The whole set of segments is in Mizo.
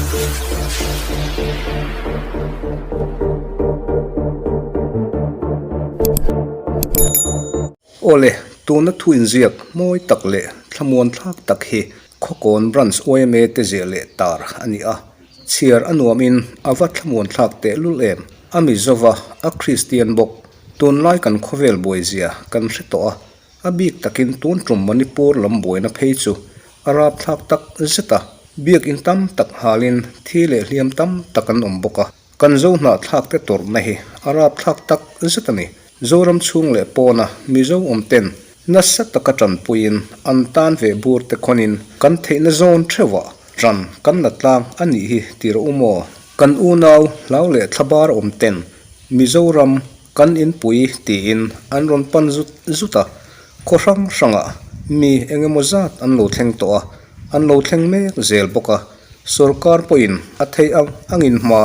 Awle, tuna thu inziak mawi tak leh thlamuan thlak tak hi Khawkawn Branch yma te ziah leh tar a ni a. Chhiar a nuamin a va thlamuan thlak tehlul em? A Mizova, a Kristian bawk. Tunlai kan khawvel buaizia kan hre tawh a, A bik takin tun tum Manipur lam buaina phei chu a rapthlak tak zet a, biakin tam tak halin thi leh hliam tam tak an awm bawk a. Kan zo hnahthlak te tawrhna hi a rapthlak tak zet a ni. Zoram chhung leh pawna Mizo awm ten nasa taka tanpuiin an tan ve bur te khawnin kan theihna zawn theuhah ran kan la tlang a nih hi ti rawh u maw? Kan unau hlau leh thlabar awm ten Mizoram Kan inpui tiin an rawn pan zut zut a, khaw hrang hrangah mi eng emaw zat an lo thleng tawh a, an lo thleng mek zel bawk a, sorkar pawhin a theih ang angin hma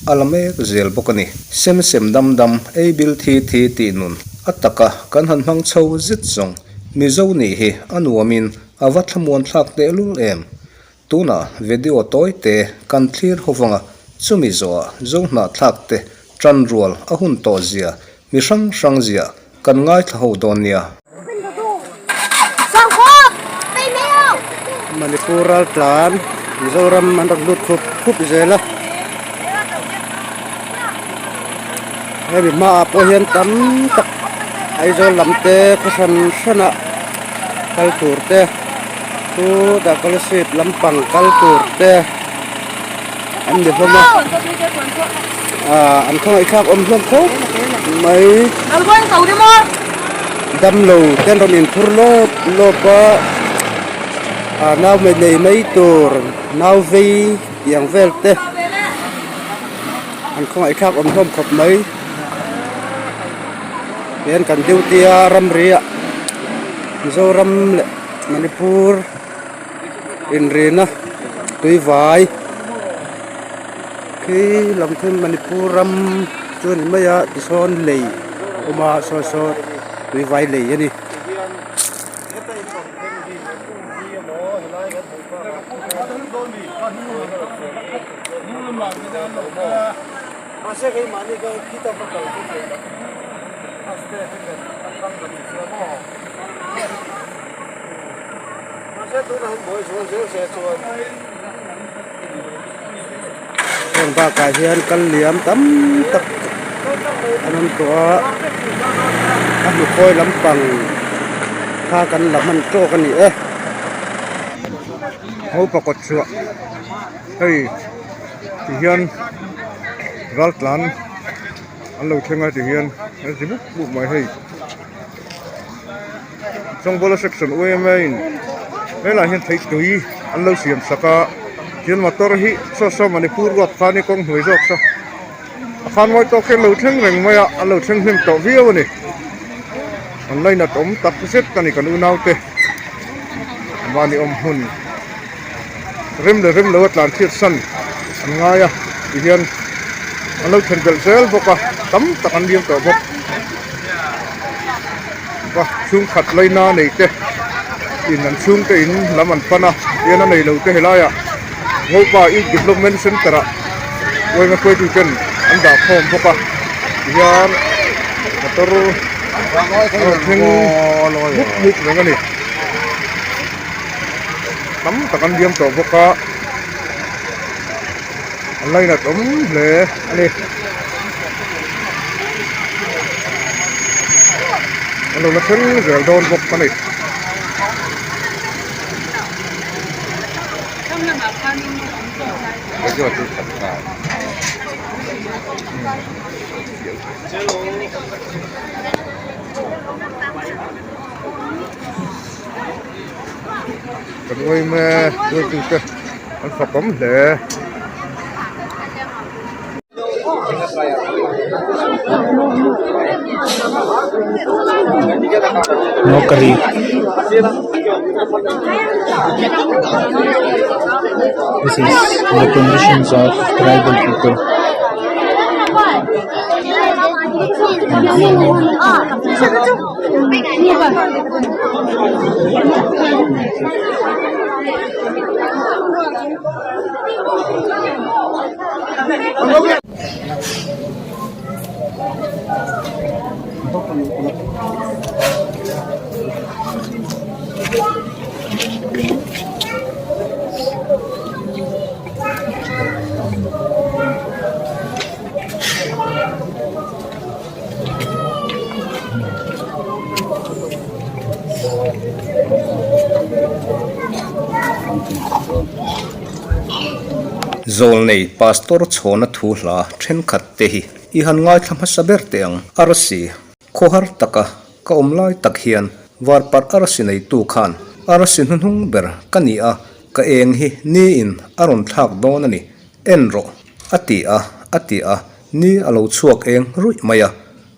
a la mek zel bawk a ni. Sem sem dam dam, ei bil thi thi tih nun a taka kan han hmang chho zet zawng Mizo nih hi a nuamin a va thlamuan thlak tehlul em. Tunah video tawi te kan thlir ho vanga chumi zawhah Zohnahthlak te tan rual a hun tawh zia mi hrang hrang zia kan ngaithla ho dawn nia. Manipur raltlan Mizoram an rawn lut khup khup zel a, hemi hmaah pawh hian tam tak Aizawl lam te khaw hran hranah kal tur te. Chu tah scholarship lampang kal tur te an ni hlawm a ah an khawngaihthlak awm hlawm khawp mai damlo te an rawn inphur lawp lawp a ah nau mei nei mai tur nau vei tih ang vel te an khawngaihthlak awm hlawm khawp mai hian kan duty a ramri ah Mizoram leh. Manipur inrina tuivai khi lam khi Manipur ram chu a ni mai a tisawn lei a awm a saw saw tuivai lei a ni. Heng bakah hian kal liam tam tak an awm tawh a a hnukhawi lampang kha kan la hman tawk a ni e. Ho pakawt chhuah hei ti hian raltlan an lo thleng a ti hian an zi mup mup mai hei. Chawngbawla section UMA in helaiah hian thei tui an lo siam sak a thil motor hi saw saw Manipur ruat khan hi kawng hnuai zawk saw a khan mawi tawk hian lo thleng reng mai a an lo thleng hnem tawh viau a ni an lainat awm tak zet a ni kan unau te mahni awm hmun rem leh rem lo a tlan chhiat san an ngai a ti hian an lo thlen belh zel bawk a tam tak an liam tawh bawk. Va chhungkhat laina nei te in an chhungte in lam an pan a tian a nei lo te helaiah Ngopa Youth Development Centre ah uaima hruaitu ten an dah khawm bawk a tihian motor a rawn thleng mup mup reng a ni tam tak an liam tawh bawk a an lainat awm hle a ni. An lo la thleng zel dawn bawk a ni. Kan uaime hruaitute an fakawm hle. Nokari This is the conditions of tribal people. Zawlnei Pastor chhawna thu hla thenkhat te hi i han ngaithla hmasa ber teh ang. Arsi, khawhar taka ka awm lai tak hian varparh arsi neitu khan arsi hnuhnung ber ka ni a, ka eng hi niin a rawn thlak dawn a ni, en rawh a ti a, a ti a, ni a lo chhuak eng ruih mai a.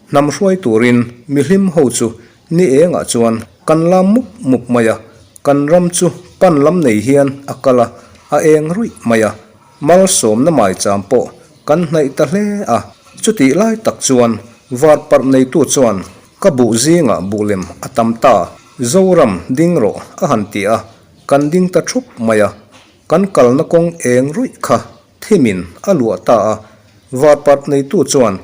Hnam hruai turin mihlim ho chu ni engah chuan kan lam mup mup mai a, kan ram chu pan lam nei hian a kal a, a eng ruih mai a, malsawmna maicham pawh kan hnaih ta hle a. Chutih lai tak chuan varparh neitu chuan ka buh zingah buhlem a tam ta, Zoram ding rawh a han ti a, kan ding ta thup mai a, kan kalna kawng eng ruih kha thimin a luah ta a, varparh neitu chuan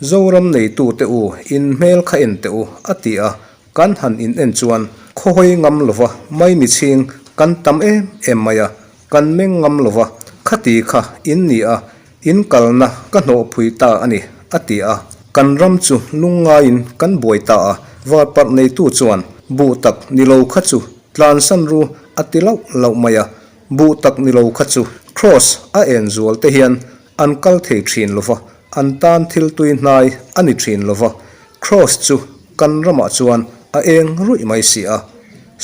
Zoram neitute u, in hmel kha en teh u, a ti a. Kan han in en chuan khawhawi ngam lova maimi chhing kan tam em em mai a, kan meng ngam lova, khati kha in ni a, in kalna ka hnawhphui ta a ni, a ti a. Kan ram chu lungngaiin kan buai ta a, varparh neitu chuan buh tak ni lo kha chu tlansan ru a ti lauh lauh mai a, buh tak ni lo kha chu Kraws a en zual te hian An kal thei thin lo va, an tan thil tui hnai a ni thin lo va, Kraws chu kan ramah chuan a eng ruih mai si a.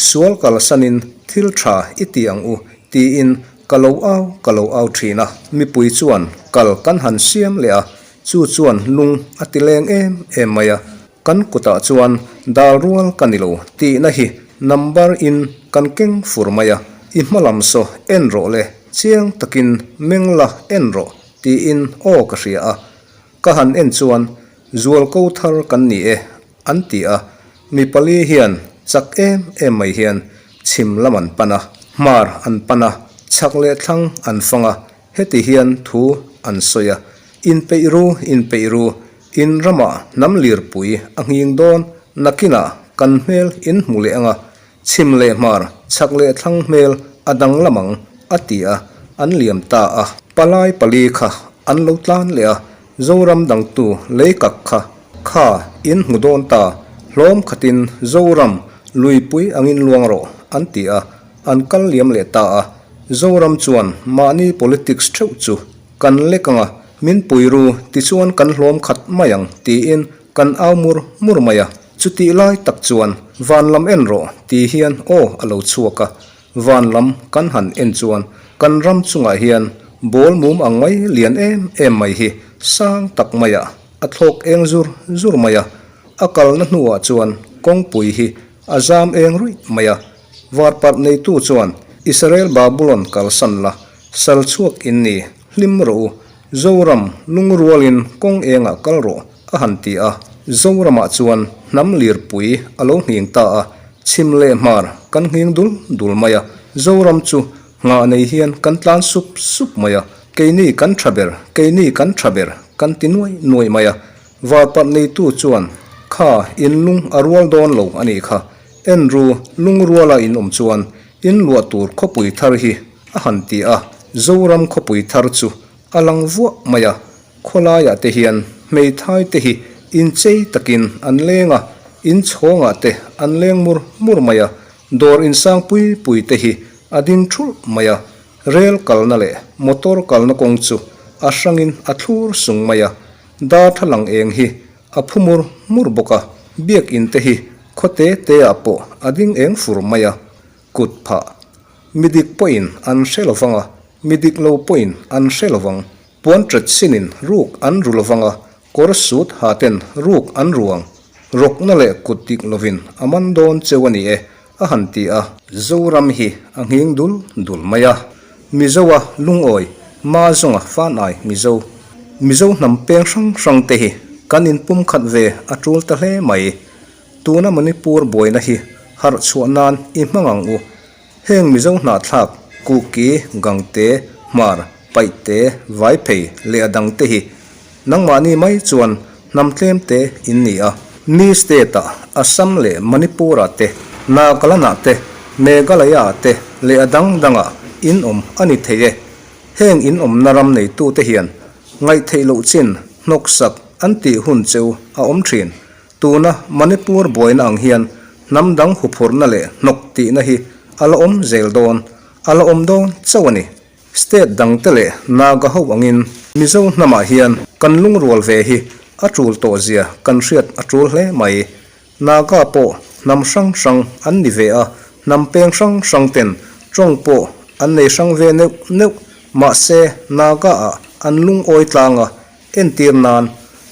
Sual kalsanin thil tha i ti ang u tiin ka lo au ka lo au thin a. Mipui chuan kal kan han siam leh a, chu chuan lung a ti leng em em mai a. Kan kutah chuan dal rual ka ni lo tihna hi number in kan keng fur mai a, i hma lam saw en rawh le, chiang takin meng la en rawh tiin aw ka hria a, ka han en chuan zual ko thar kan ni e an ti a, mi pali hian chak em em mai hian chhim lam an pan a, hmar an pan a, chhak leh thlang an fang a, heti hian thu an sawi a, inpeih ru inpeih ru In ramah hnam lirpui a nghing dawn, nakinah kan hmel in hmu leh anga, chhim leh hmar, chhak leh thlang hmel a danglam ang, a ti a, an liam ta a. Palai pali kha an lo tlan leh a, Zoram dangtu leikak kha kha in hmu dawn ta, hlawm khatin Zoram luipui angin luang rawh, an ti a, an kal liam leh ta a. Zoram chuan mahni politics theuh chu Kan lek anga, min pui ru, tichuan kan hlawm khat mai ang, tiin kan au mur mur mai a. Chutih lai tak chuan, Van lam en rawh, ti hian aw a lo chhuak a. Van lam kan han en chuan kan ram chungah hian ball mum ang mai lian em em mai hi sang tak maiah a thlawk eng zur zur mai a. A kalna hnuah chuan kawngpui hi a zam eng ruih mai a. Varparh neitu chuan, Israel Babulon kalsan la, sal chhuak in ni, hlim rawh u, Zoram lungrualin kawng engah kal rawh, a han ti a. Zoramah chuan hnam lirpui a lo nghing ta a, chhim leh hmar kan nghing dul dul mai a. Zoram chu nghah nei hian kan tlan sup sup mai a, keini kan tha ber, keini kan tha ber kan ti nuai nuai mai a. Varparh neitu chuan, Kha, in lung a rual dawn lo a nih kha, En ru, lungruala in awm chuan in luah tur khawpui thar hi a han ti a, Zoram khawpui thar chu a lang vuah mai a, khawlaiah te hian hmeithai te hi inchei takin an leng a, inchhawngah te an leng mur mur mai a, dawr insang pui pui te hi a ding thulh mai a, rel kalna leh motor kalna kawng chu a hrangin a thlur sung mai a, darthlalang eng hi A phu mur mur bawk a, biakinn te hi khaw te te ah pawh a ding eng fur mai a, kut phah. Mi dik pawhin an hre lo vang a, mi dik lo pawhin an hre lo vang. Puan ṭet sinin ruk an ru lo vang a, kawr sut ha ten ruk an ru ang. Rawkna leh kut dik lovin a man dawn cheu a ni e, a han ti a. Zoram hi a nghing dul dul mai a, Mizoa lungawi, ma zawnga fanai Mizo. Mizo hnam peng hrang hrang te hi kan inpumkhat ve a tul ta hle mai. Tuna Manipur buaina hi harh chhuah nan i hmang ang u. Heng Mizo hnahthlak, Kuki, Gangte, Hmar. Paihte, Vaiphei leh a dangte hi nangmahni mai chuan hnam tlem te in ni a. Mi state-ah Assam leh Manipur-ah te, Nagaland-ah te, Meghalaya-ah te leh a dang dangah in awm a ni thei e. Heng in awmna ram neitute hian ngaihtheih loh chin hnawksak an tih hun cheu a awm thin. Tuna Manipur buaina ang hian hnam dang huphurhna leh hnawk tihna hi a la awm zel dawn, a la awm dawn chauh a ni. State dangte leh Naga ho angin Mizo hnamah hian kan lungrual ve hi a tul tawh zia kan hriat a tul hle mai. Naga pawh hnam hrang hrang an ni ve a, hnam peng hrang hrang ten tawng pawh an nei hrang ve neuh neuh. Mahse Naga ah an lungawi tlang a, entir nan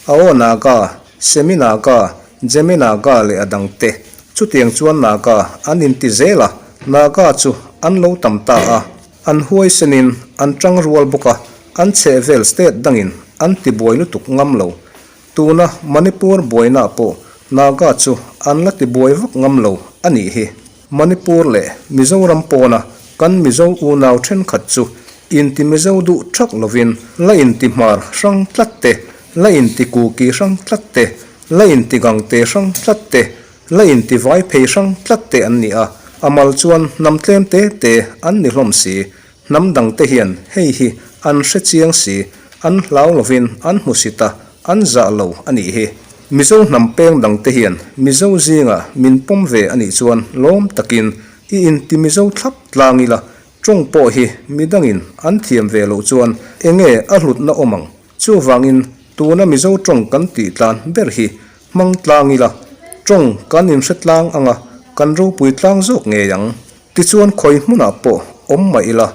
Ao Naga, Semi Naga, Jemi Naga leh a dangte. Chutiang chuan Naga an inti zel a, Naga chu an lo tam ta a. An huaisenin an tang rual bawk a, an chhehvel state dangin an ti buai lutuk ngam lo. Tuna Manipur buainaah pawh Naga chu an la ti buai vak ngam lo a nih hi. Manipur leh Mizoram pawna kan Mizo unau thenkhat chu inti Mizo duh thak lovin la inti hmar hrang tlat te, la inti kuki hrang tlat te, la inti gangte hrang tlat te, La inti vai phei hrang tlat te an ni a, a mal chuan hnam tlem te te an ni hlawm si. Hnam dang te hian hei hi an hre chiang si, an hlau lovin an hmu si ta, an zah lo a nih hi. Mizo hnam peng dang te hian Mizo zinga min pawm ve a nih chuan lawm takin i inti Mizo thlap tlang ila, tawng pawh hi midangin an thiam ve loh chuan enge a hlutna awm ang? Chuvangin tuna Mizo tawng kan tih tlan ber hi hmang tlang ila, tawng kan inhre tlang anga kan ropui tlang zawk ngei ang. Tichuan khawi hmunah pawh awm mah ila,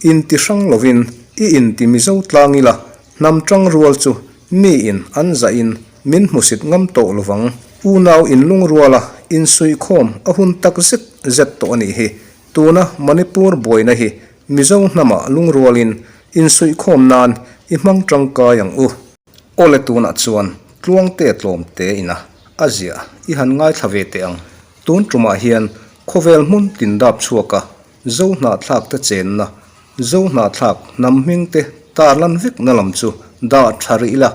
inti hrang lovin i inti Mizo tlang ila, hnam tang rual chu miin an zahin min hmusit ngam tawh lovang. Unau inlungruala insuihkhawm a hun tak zet zet tawh a nih hi. Tuna Manipur buaina hi Mizo hnamah lungrualin insuihkhawm nan i hmang tangkai ang u. Awle tunah chuan Tluangte tlawm te ina a ziah i han ngaithla ve teh ang. Tun tumah hian khawvel hmun tin dap chhuak a, Zo hnahthlak te chenna, Zo hnahthlak hnam hming te tarlan vek na lam chu dah tha rih ila,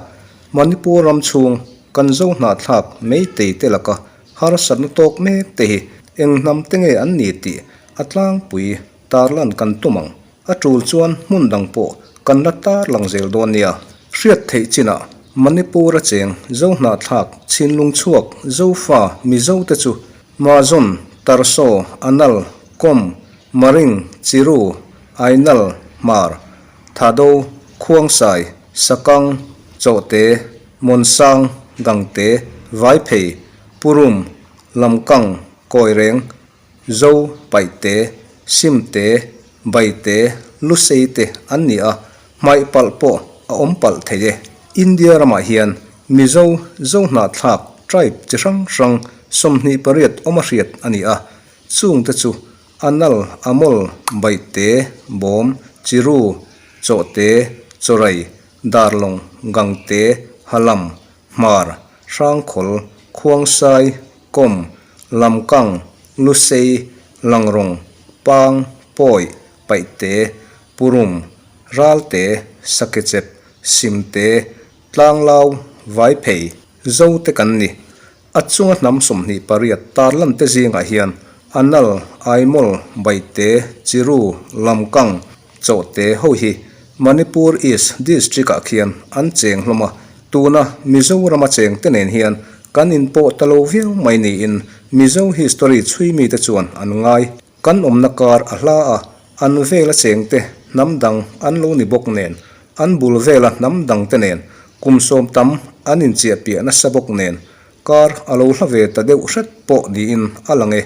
Manipur ram chhung kan Zo hnahthlak Meitei te laka harsatna tawk mek te hi eng hnam te nge an ni tih a tlangpui tarlan kan tum ang. A tul chuan hmun dang pawh kan la tarlang zel dawn nia. Hriat theih chinah Manipur a cheng Zohnahthlak, Chinlung chhuak, Zofa, Mizo te chu Mazawn, Tarso, Anal, Kom, Maring, Chiru, Ainal, Hmar, Thado, Khuangsai, Sakang, Chawhte, Mawnsang, Gangte, Vaiphei, Purum, Lamkang, Kawireng, Zo, Paihte, Simte, Baite, Luseite an ni a, hmaih palh pawh a awm palh thei e. India ramah hian Mizo, Zohnahthlak, tribe chi hrang hrang 28 awm a hriat a ni a, chungte chu Anal, Amol, Baihte, Bawm, Chiru, Chawhte, Chawrai, Darlawng, Gangte, Halam, Hmar, Hrangkhawl, Khuangsai, Kom, Lamkang, Lusei, Langrawng, Pang, Pawi, Paihte, Purum, Ralte, Sakechep, Simte, Tlanglau, Vaiphei, Zote kan ni. A chunga hnam 28 tarlan te zingah hian Anal, Aimol, Baihte, Chiru, Lamkang, Chawhte ho hi Manipur East District-ah khian an cheng hlawm a, tuna Mizorama chengte nen hian kan inpawh ta lo viau mai niin Mizo history chhui mite chuan an ngai. Kan awmna kar a hla a, an vela chengte hnam dang an lo ni bawk nen, an bul vela hnam dangte nen kum sawm tam an inchiahpiah nasa bawk nen Kar a lo hla ve ta deuh hret pawh niin a lang e.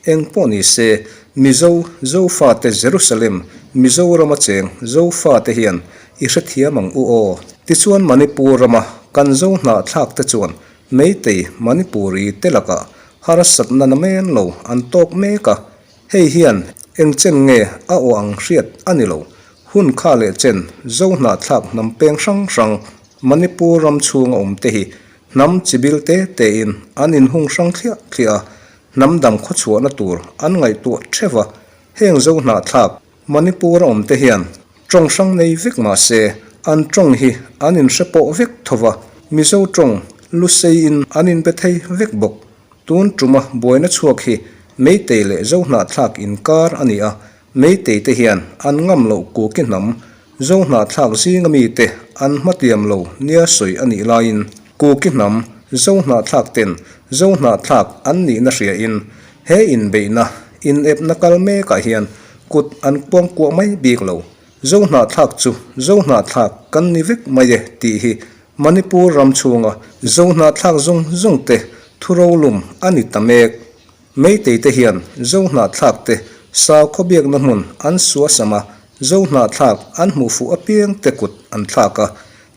Eng pawh ni se, Mizo, Zofate Jerusalem, Mizorama cheng Zofate hian i hrethiam ang u aw. Tichuan Manipur rama kan Zo hnahthlak te chuan Meitei Manipuri te lakah harsatna na men lo an tawk mek a, hei hian eng chen nge a aw ang hriat a ni lo. Hun kha leh chen Zo hnahthlak hnam peng hrang hrang Manipur ram chhunga awm te hi Hnam chibil te tein an inhung hrang thliah thliah a, hnam dang khawchhuahna tur an ngaihtuah theuh a, heng zo hnahthlak Manipur a awm te hian. Tawng hrang nei vek mah se, an tawng hi an inhre pawh vek tho va, Mizo tawng Luseiin an inbe thei vek bawk. Tun tuma buaina chhuak hi Meitei leh Zohnahthlak inkar a ni a, Meitei te hian an ngam loh Kuki hnam Zohnahthlak zinga mite an hmatiam lo nia sawi a nih laiin Kuki hnam Zohnahthlak ten Zohnahthlak an nihna hriain he inbeihna inepna kal mekah hian kut an kuangkuah mai bik lo. Zohnahthlak chu Zohnahthlak kan ni vek mai e tih hi Manipur ram chhunga Zohnahthlak zawng zawng te thurolum a ni ta mek. Meitei te hian Zohnahthlak te sau khawbiakna hmun an suasam a, Zohnahthlak an hmuh fuh apiang te kut an thlak a,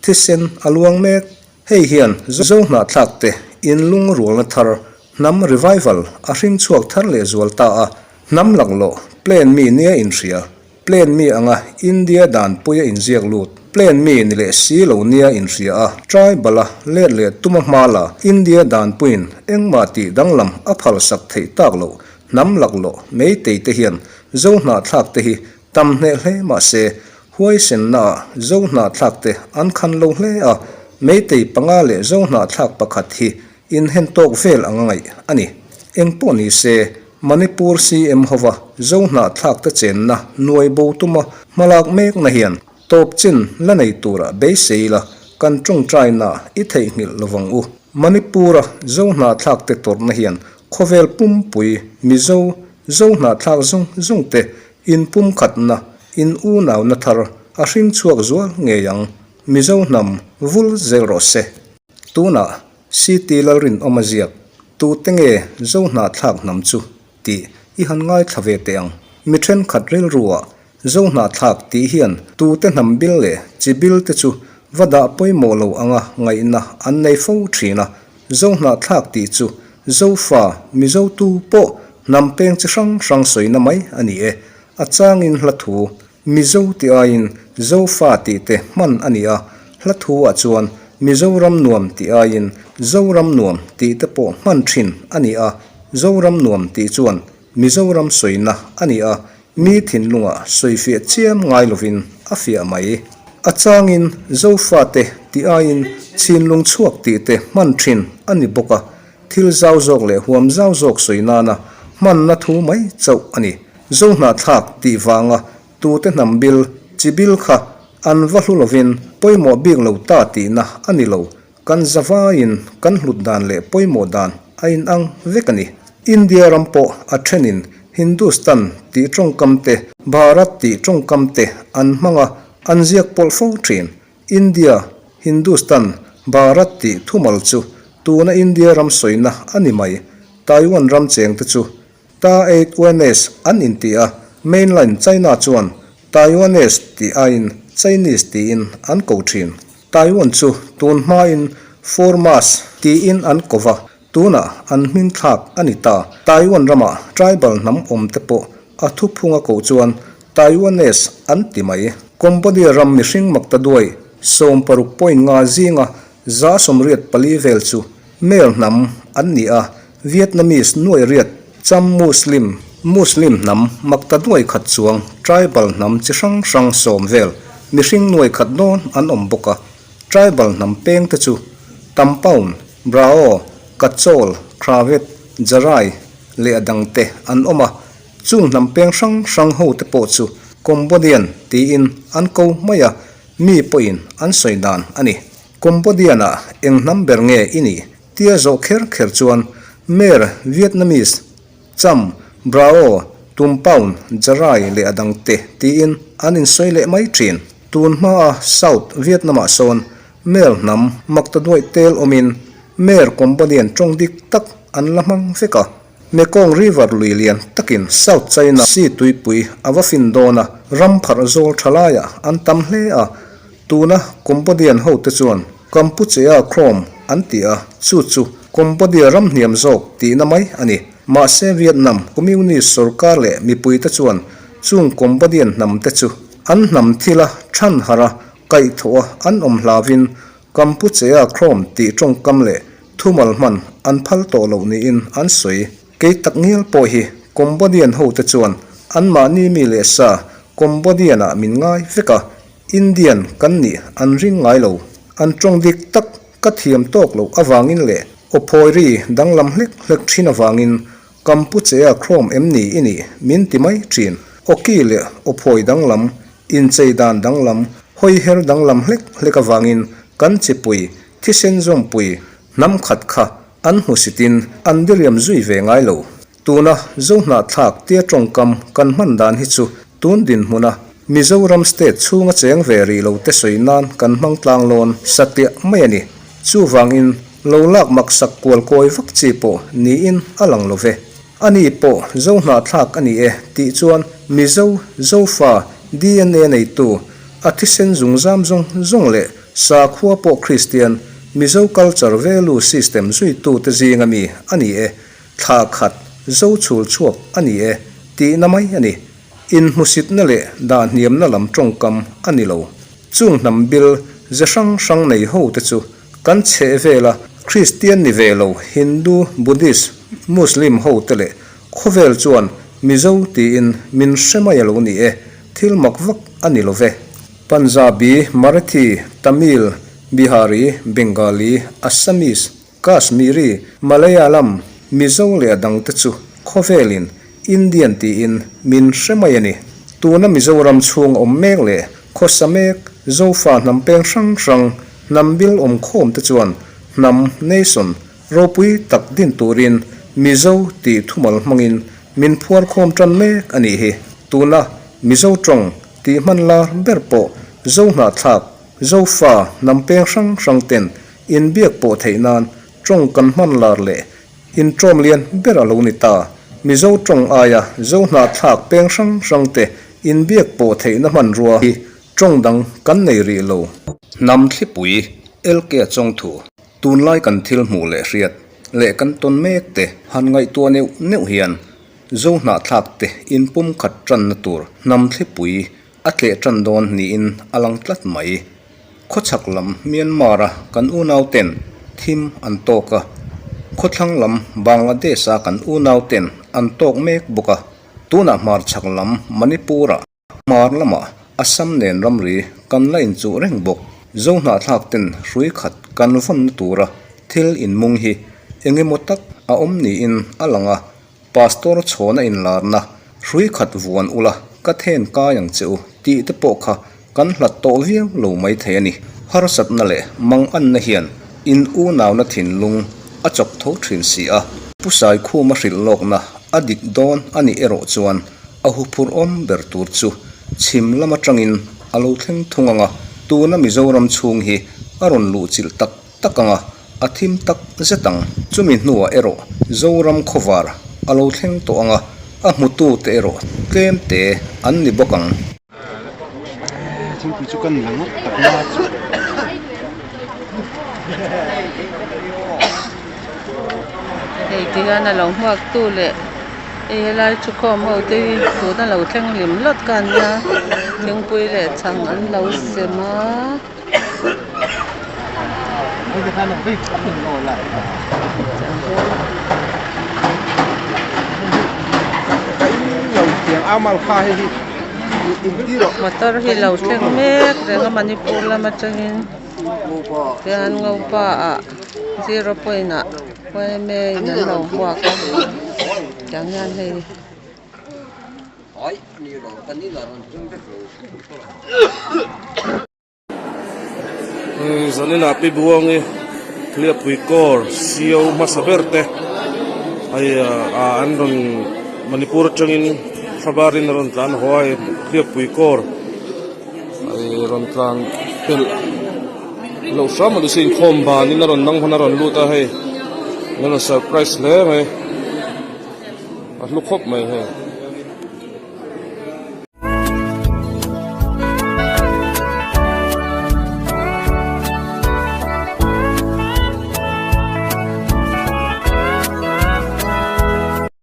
thisen a luang mek. Hei hian Zohnahthlak te inlungrualna thar, hnam revival a hring chhuak thar leh zual ta a, hnam laklawh plan mi nia inhria. Plan mi anga India danpuia inziak lut, plan mi ni leh si lo nia inhria a, tribal a let leh tuma hma la India danpuiin engmah tih danglam a phalsak theih tak loh hnam laklawh Meitei te hian Zohnahthlak te hi tam hneh hle mah se huaisenna ah Zohnahthlak te an khan lo hle a, Meitei panga leh Zohnahthlak pakhat hi Inhen tawk vel anga ngaih a ni. Engpawh ni se, Manipur CM hova Zo hnahthlak te chenna nuai bo tuma hmalak mekna hian tawp chin la nei tura beisei la kan tawngtaina i theihnghilh lovang u. Manipur-a Zo hnahthlak te tawrhna hian khawvel pumpui Mizo Zo hnahthlak zawng zawng te inpumkhatna, in unauna thar a hring chhuak zual ngei ang. Mizo hnam vul zel rawh se. Tunah CT Lalrinawm a ziak, Tute nge Zo hnahthlak hnam chu? tih i han ngaithla ve teh ang. Mi thenkhat rilruah Zo hnahthlak tih hian tute hnam bil leh chi bil te chu va dah pawimawh lo anga ngaihna an nei fo thin a. Zo hnahthlak tih chu Zofa, Mizo tu pawh hnam peng chi hrang hrang sawina mai a ni e. A changin hla thu Mizo tih aiin Zofa tih te hman a ni a, hla thu ah chuan Mizoram nuam tih aiin Zoram nuam tih te pawh hman thin a ni a, Zoram nuam tih chuan Mizoram sawina a ni a, mi thinlungah sawifiah chiam ngai lovin a fiah mai. A changin Zofa te tih aiin Chhinlung chhuak tih te hman thin a ni bawk a, thil zau zawk leh huam zau zawk sawi nana hmanna thu mai chauh a ni. Zohnahthlak tih vanga tute hnam bil, chi bil kha an va hlu lovin pawimawh bik lo ta tihna a ni lo. Kan zavaiin kan hlut dan leh pawimawh dan a inang vek a ni. India ram pawh a thenin Hindustan tih tawngkam te, Bharat tih tawngkam te an hmang a, an ziak pawlh fo thin. India, Hindustan, Bharat tih thumal chu tuna India ram sawina a ni mai. Taiwan ram chengte chu Ta Eight Uanes an inti a, mainline China chuan Taiwanese tih aiin Chinese tiin an ko thin. Taiwan chu tun hmain Formas tiin an ko va, tunah an hming thlak a ni ta. Taiwan ramah tribal hnam awm te pawh a thuphunga koh chuan Taiwanese an ti mai. Cambodia ram mihring maktaduai 60.5 zinga 184 vel chu Mel hnam an ni a, Vietnamese nuai riat, Cham Muslim, Muslim hnam makta nuai khat chuang, tribal hnam chi hrang hrang sawm vel, mihring nuai khat dawn an awm bawk a. Tribal hnam peng te chu Tampaun, Brao, Kachol, Kravet, Jarai leh a dang te an awm a. Chung hnam peng hrang hrang ho te pawh chu Cambodian tiin an ko mai a, mi pawhin an sawi dan a ni. Cambodian-ah eng hnam ber nge i nih? Tia zawh kher kher chuan Mer, Vietnamese, Cham, Brao, Tumpaun, Jarai leh a dangte tiin an insawi leh mai thin. Tun hmaa South Vietnam-ah sawn Mer hnam maktaduaih tel awmin Mer Cambodian tawng dik tak an la hmang vek a. Mekong River lui lian takin South China Sea tuipui a va fin dawn a, ram pharh zawl tha laiah an tam hle a. Tuna Cambodian hote chuan Kampuchea Krom an ti a, chu chu Cambodia ram hniam zawk tihna mai a ni. Mahse Vietnam Communist sorkar leh mipuite chuan chung Cambodian hnamte chu an hnam thila than harh a, kaihthawh a an awm hlauvin Kampuchea Krom tih tawngkam leh thumal hman an phal tawh loh niin an sawi. Kei tak ngial pawh hi Cambodian hote chuan anmahni mi leh sa Combodian-ah min ngai vek a, Indian kan nih an ring ngai lo. An tawng dik tak ka thiam tawk loh avangin leh aw phawi ri danglam hlek hlek thin avangin Kampuchea Chrome em ni i nih min ti mai thin. Awki leh aw phawi danglam, inchei dan danglam, hawi her danglam hlek hlek avangin kan chipui, thisen zawmpui, hnam khat kha an hmusitin an diriam zui ve ngai lo. Tuna Zohnahthlak tia tawngkam kan hman dan hi chu tun dinhmuna Mizoram state chhunga cheng ve rih lo te sawi nan kan hmang tlang lawn satliah mai a ni. Chuvangin lo lak maksak kual kawi vak chi pawh niin a lang lo ve. Ani pawh Zohnahthlak a ni e tih chuan Mizo, Zofa, DNA neitu, a thisen zungzam zawng zawng leh sakhua pawh Kristian, Mizo culture value system zuitute zinga mi a ni e Thla khat zo chhul chhuak a ni e tihna mai a ni. Inhmusitna leh dahhniamna lam tawngkam a ni lo. Chung hnam bil ze hrang hrang nei ho te chu kan chheh vela Kristian ni ve lo Hindu, Buddhist, Muslim ho te leh khawvel chuan Mizo tiin min hre mai a lo ni e, thil mak vak a ni lo ve. Punjabi, Marathi, Tamil, Bihari, Bengali, Assamese, Kashmiri, Malayalam, Mizo leh a dangte chu khawvelin Indian tiin min hre mai a ni. Tuna Mizoram chhung awm mek leh khawsa mek Zofa hnam peng hrang hrang hnam bil awm khawm te chuan hnam, nation, ropui tak din turin Mizo tih thumal hmangin min phuar khawm tan mek a nih hi. Tuna Mizo tawng tih hman lar ber pawh Zohnahthlak, Zofa hnam peng hrang hrang ten Inbiak pawh theih nan tawng kan hman lar leh intawm lian ber a lo ni ta. Mizo tawng aia Zo hnahthlak peng hrang hrang te inbiak pawh theihna hmanrua hi tawng dang kan nei rih lo. Hnam thlipui LK Chawngthu, tunlai kan thil hmuh leh hriat leh kan tawn mek te han ngaihtuah neuh neuh hian Zo hnahthlak te inpumkhat tanna tur hnam thlipui A tleh tan dawn niin a lang tlat mai. Khawchhak lam Myanmar-a kan unauten thim an tawk a, khawthlang lam Bangladesh-a kan unauten an tawk mek bawk a, tunah hmarchhak lam Manipur-a hmar lamah Assam nen ramri kan la inchuh reng bawk. Zohnahthlak ten hrui khat kan vawnna tura thil inmung hi engemaw tak a awm niin a lang a, Pastor chhawna inlarna hrui khat vuan ula ka then kai ang che u tih te pawh kha kan hlat tawh viau lo mai thei a ni. Harsatna leh manganna hian in unauna thinlung a chawk tho thin si a. Pu Saikhuma hrilh lawkna a dik dawn a nih erawh chuan a huphurh awm ber tur chu chhim lam atangin a lo thleng thung ang a, tuna Mizoram chhung hi a rawn luhchilh tak tak ang a, a thim tak zet ang. Chumi hnuah erawh Zoram khawvar a lo thleng tawh ang a, a hmutute erawh tlem te an ni bawk ang. Thingpui chu kan la ngawt tak na chu. Hei ti hian a lo hmuak tu leh hei helai thukhawm ho te hi tuna lo thleng hlim hlawt kha an nia thingpui leh chhang an lo sem a. Motor hi lo thleng mek reng a Manipur lam atangin tihian Ngopa ah zero point ah yma in an lo hmuak a tiang hian hei. Zaninah Pi Buangi Hliapui Corps CO hmasa ber te hei ah an rawn Manipur atangin Thlabarin a rawn tlan haw a hei Hliapui Corps hei rawn tlan pelh loh hram a ni se inkhawm banin a rawn nang hman a rawn lut a hei an rawn surprise hle mai a hlu khawp mai hei.